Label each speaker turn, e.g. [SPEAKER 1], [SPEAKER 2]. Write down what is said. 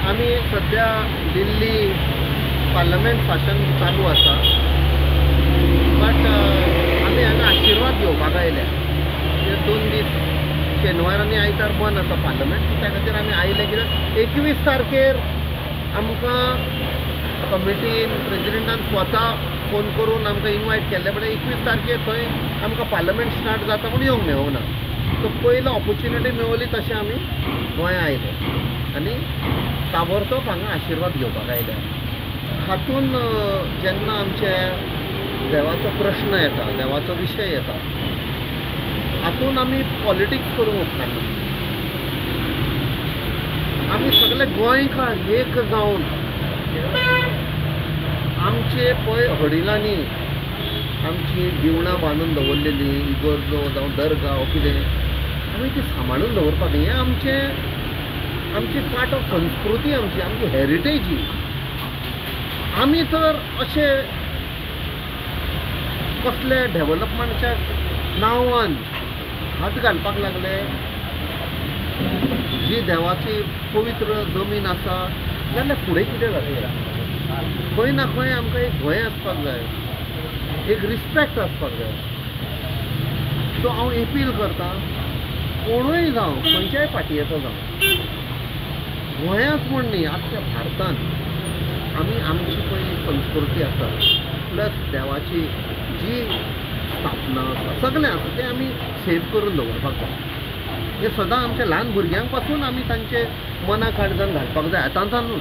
[SPEAKER 1] आमी सद्या दिल्ली पार्लमेंट भाशण चालू आसा, बट आमी हांगा आशिर्वाद घेवपाक आयल्या. ते 2 दीस शेनवार आनी आयतार बंद आसा पार्लमेंट, त्या खातीर आमी आयले कित्याक 21 तारखेर आमकां कमिटीन प्रेजिडेंटान स्वता फोन करून आमकां इनवायट केल्लें, बट 21 तारखेर थंय आमकां पार्लमेंट स्टार्ट जाता म्हूण येवंक मेळूंक ना. सो पयलो ऑपोर्च्युनिटी मेवली तशें आमी गोंया आयले आनी ताबडतोब हांगा आशिर्वाद घेवपाक आयले. हातून जेन्ना आमचे देवाचो प्रश्न येता, देवाचो विशय येता, हातून आमी पॉलिटिक्स करूंक उपकारना. आमी सगळे गोंयकार एक जावन आमचे पळय वडिलांनी आमची दिवणां बांदून दवरलेली, इगर्जो जावं दर्गा कितें, आमी ती सांबाळून दवरपाक. हें आमचें आमची पार्ट ऑफ संस्कृती, आमची आमची हेरिटेज ही. आमी तर अशे कसले डेवलपमेंटच्या नांवान हात घालपाक लागले. जी देवाची पवित्र जमीन आसा जाल्यार फुडें कितें जातलें? खंय ना खंय आमकां एक भंय आसपाक जाय, एक रिस्पेक्ट आसपाक जाय. सो हांव एपील करतां, कोणूय जावं, खंयच्याय पार्टयेचो जावं, गोंयांत म्हूण न्ही, आख्ख्या भारतांत आमी आमची पळय संस्कृती आसा प्लस देवाची जी स्थापना आसा सगळें आसा तें आमी सेव करून दवरपाक जाय. हें सदां आमच्या ल्हान भुरग्यांक पासून आमी तांचे मना काळजान घालपाक जाय. आतां न्हू.